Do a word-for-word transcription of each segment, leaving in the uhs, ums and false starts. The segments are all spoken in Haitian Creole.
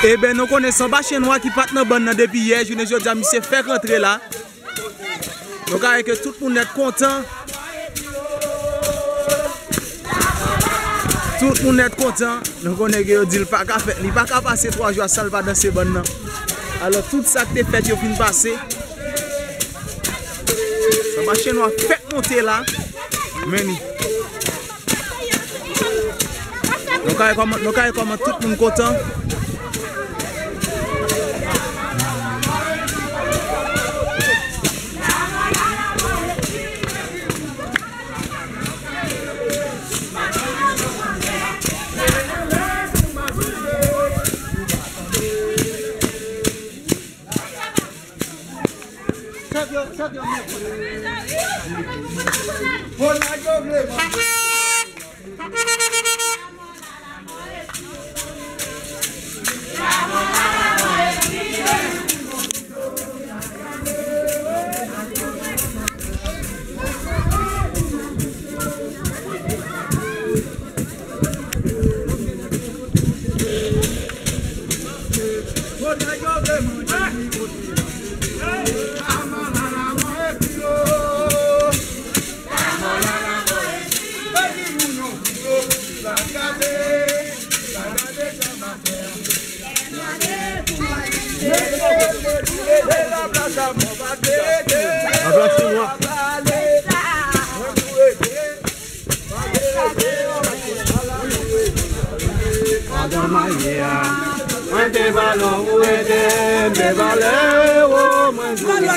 Eben, nou konnen Sanba Chen Nwa ki pa t nan bann nan depi yè, jounen jodi a, misye fèk rantre la. Nou ka wè ke tout moun nèt kontan. Tout moun nèt kontan. Nou konnen ke yo di l pa ka fè, li pa ka pase twa jou a san l pa danse bann nan. Alò, tout sa k te fèt yo fin pase. Sanba Chen Nwa fèk monte la. Men li. Nou ka wè kòman, nou ka wè kòman tout moun kontan. Pandan m al ye a, mwen te ba lòm ou ede m, te ba lè ou mwen jwenn.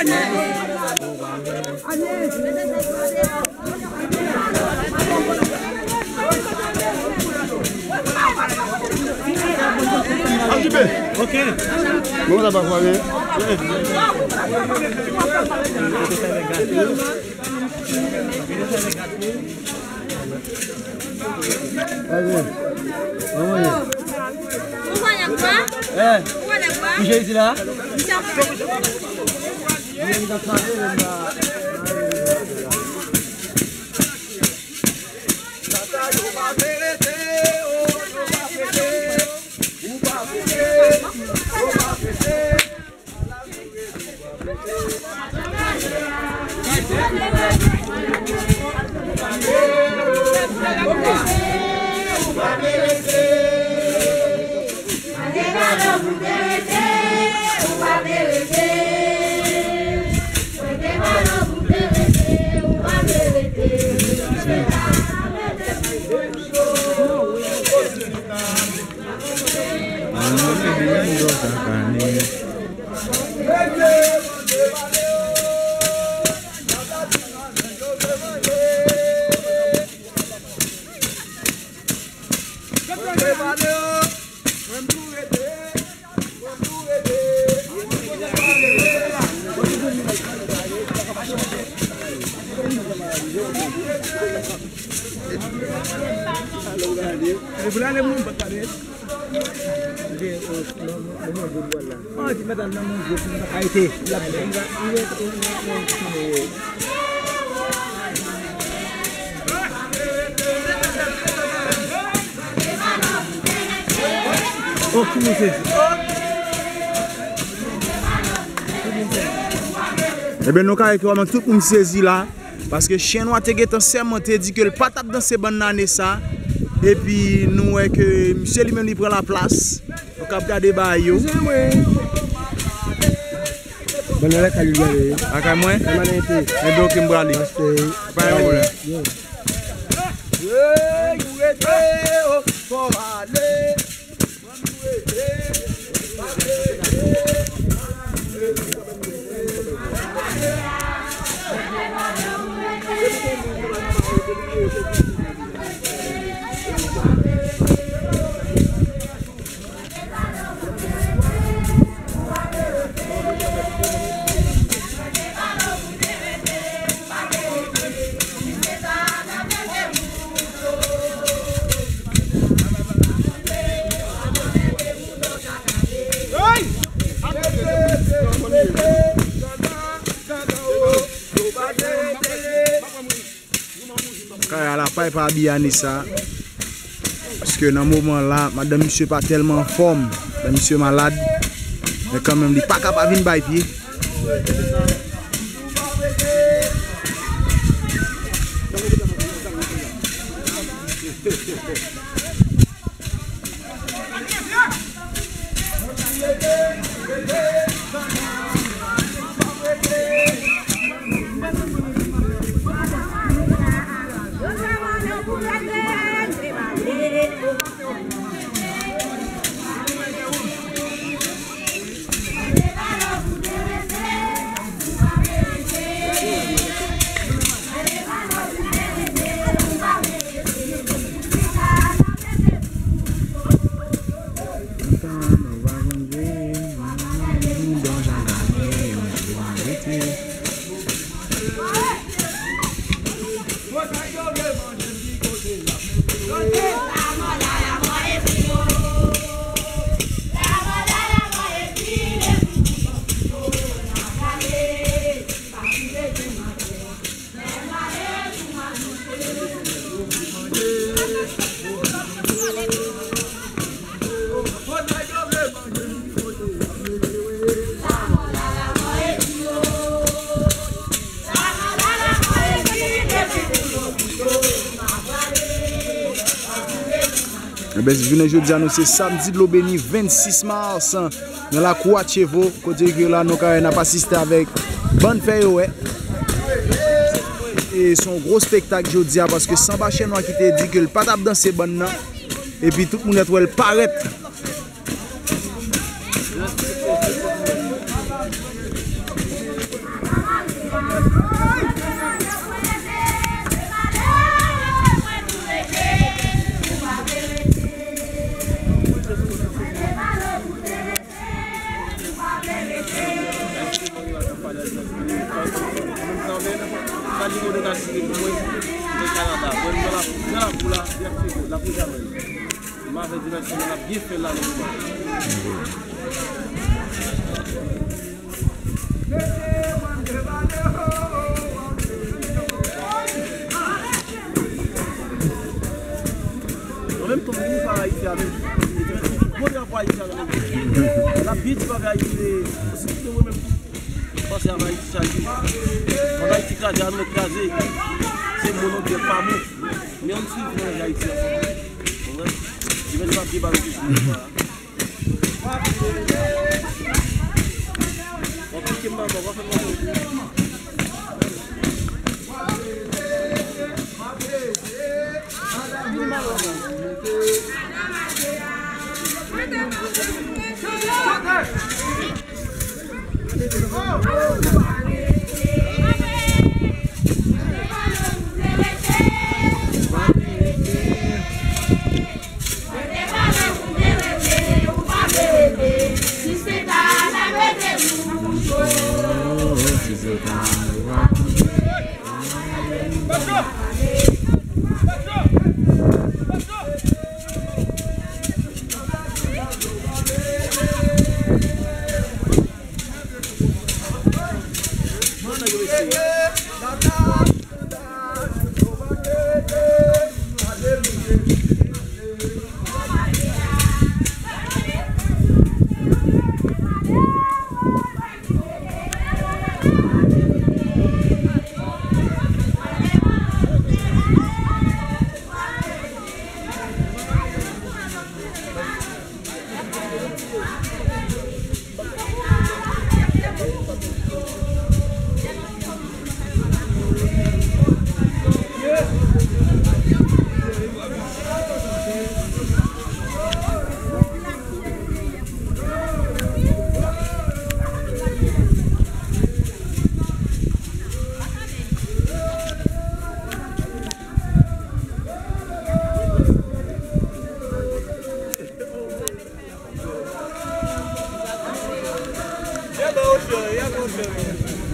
Ok. Bon, sa pa fwa byen. Ou wè nèg la? Eh, ou wè nèg la? Misye isi la? Misye ap fè. Ebyen, nou ka wè ke vrèman tout moun sezi la. Paske Chen Nwa te gentan sèmante, di ke l pa t ap danse bann nan ane sa. Epi nou wè ke misye li menm li pran laplas. Nou k ap gade bagay yo. Bann nan lakay li gade. Lakay mwen? Pèmanante. Ebyen, oke, m prale. Pa gen pwoblèm. Hey, ou rete, oh, fò ale. Kay a la pay pa abiye ane sa. Paske nan moman la, madanm misye pa tèlman anfòm. Misye malad, men kanmenm li pa ka pa vin bay pye. Ebyen, jounen jodi a, nou se samdi dlo beni vennsis mas, nan lakou Atyevo, kote ke la nou ka wè n ap asiste avèk bann fè yo wè. E se yon gwo spektak jodi a, paske Sanba Chènwa ki te di ke l pa t ap danse bann nan, epi tout moun nèt wè l parèt. M a fè dimansyon nan ap byen fè la nan moman. An menm tan, nou pa Ayiti a menm. Gwo drapo Ayiti a menm. N ap byen di bagay ki se tout mwen menm. Panse avè Ayiti chak jou. Pandan Ayiti kraze, a nou kraze. Se moun nou byen pa moun. Men ann swiv mwen Ayiti a. Konprann? Li menm pa byen ba nou toujou. W ap pike m pa bò, w ap fè m mal.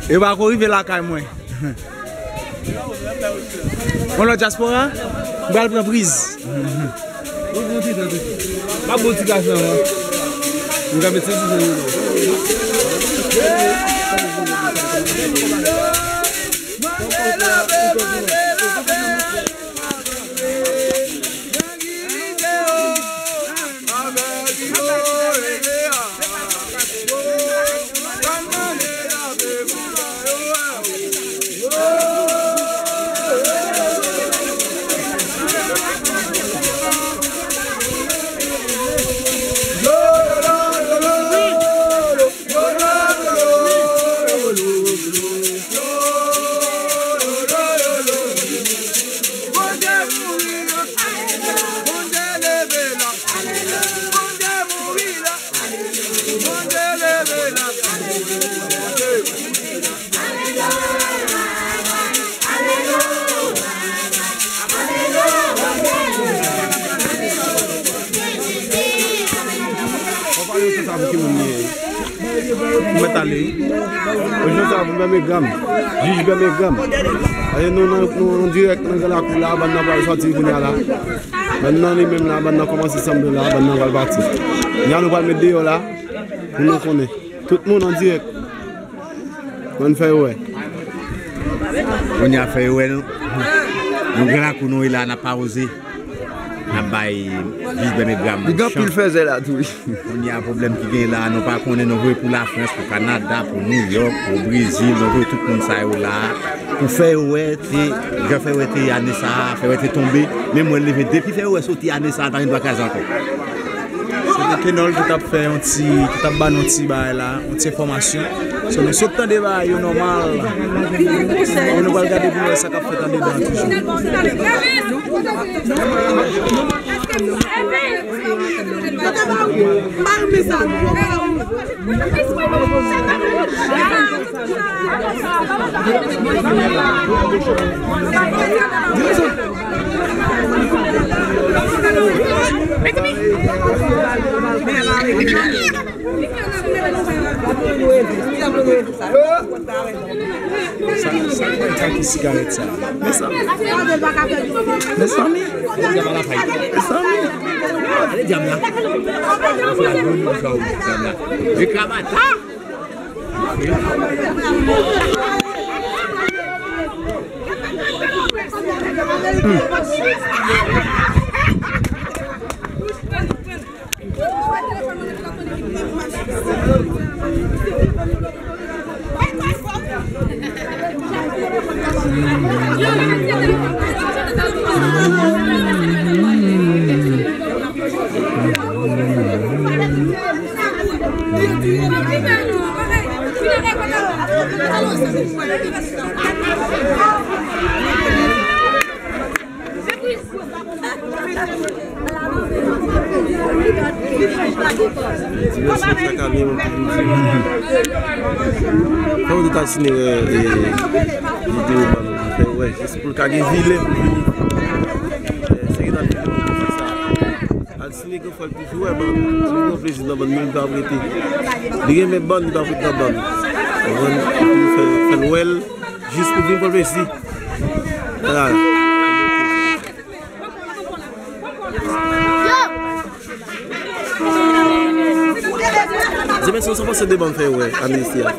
E pa ko rive lakay mwen. Yon lòt dyaspora, m pral pran priz. M ap bon ti gaz nan, m ka met sezi nan. Ou mèt ale wi. Ojou sa pou Bèmegram. Jij Bèmegram. Paske nou nan, nou an dirèk nan gran lakou la, bann nan pral sòti kounye a la. Bann nan li menm la, bann nan kòmanse sanble la, bann nan pral pati. Kounye a nou pral met deyò la, pou nou konnen. Tout moun an dirèk. Bann fè yo wè. Kounye a fè yo wè nou. Nou gran lakou nou e la, n ap pawouze. N ap bay jij Bèmegram. Li gen anpil fèzè la tou wi. Kounye a pwoblèm ki gen la, nou pa konnen, nou voye pou Lafrans, pou Kanada, pou Nouyòk, pou Brezil, nou voye tout moun sa yo la. Pou fè yo wè, te, jan fè yo wè te ane sa a, fè yo wè te tonbe, men mwen leve depi fè yo wè soti ane sa a, pa gen dwa kraze ankò. Se te Kenòl ki t ap fè yon ti, ki t ap ba nou ti bagay la, yon ti enfòmasyon. So, nou sot tande bagay yo nòmal. Bon, nou pral gade pou nou wè sa k ap fèt andedan an toujou. Sa, sa, sa ki sigarèt sa? Mezanmi. Mezanmi. Mezanmi. Ale djab la. Djab la. Reklama ta. Fè w te ta sine wè, e, videyo ban nou ki fè wè, jis pou l ka gen vilè pou vini. E, se ki ta videyo pou fè sa. Al sine gen fwa l toujou wè ban, li pran plezi nan ban, men li pa ap rete. Li renmen ban, li pa ap rete nan ban. Konprann? Epi fè, fè l wè l, jis pou vin pran plezi. Vwala. Zemenson, sa w panse de bann fè wè ane isi a?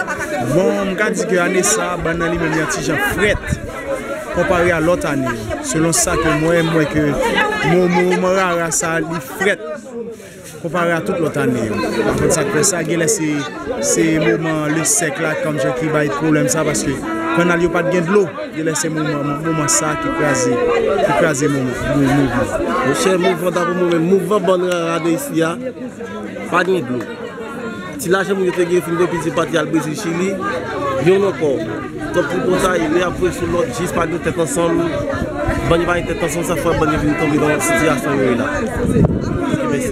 Bon, m ka di ke ane sa a, bann nan li menm li yon ti jan frèt konpare a lòt ane yo. Selon sa ke mwen, m wè ke mo-, moman rara sa a, li frèt konpare a tout lòt ane yo. Akoz sa k fè sa, genlè se, se moman le sec la, kòm jan ki bay pwoblèm sa, paske kannal yo pa t gen dlo. Genlè se moman, moman sa ki kraze, ki kraze moman, mou-, mouvman. Monchè, mouvman ta pou mwen, men mouvman bann rara de isi a, pa gen dlo. Ti lajan moun yo te gen fin pran piti pati al Brezil, Chili, youn ankò. Tankou konsa, e lè ap voye sou lòt, jis pa gen tèt ansanm. Bann yo pa gen tèt ansanm, sa fè bann yo vin tonbe nan sitiyasyon yo ye la. Ok, mèsi.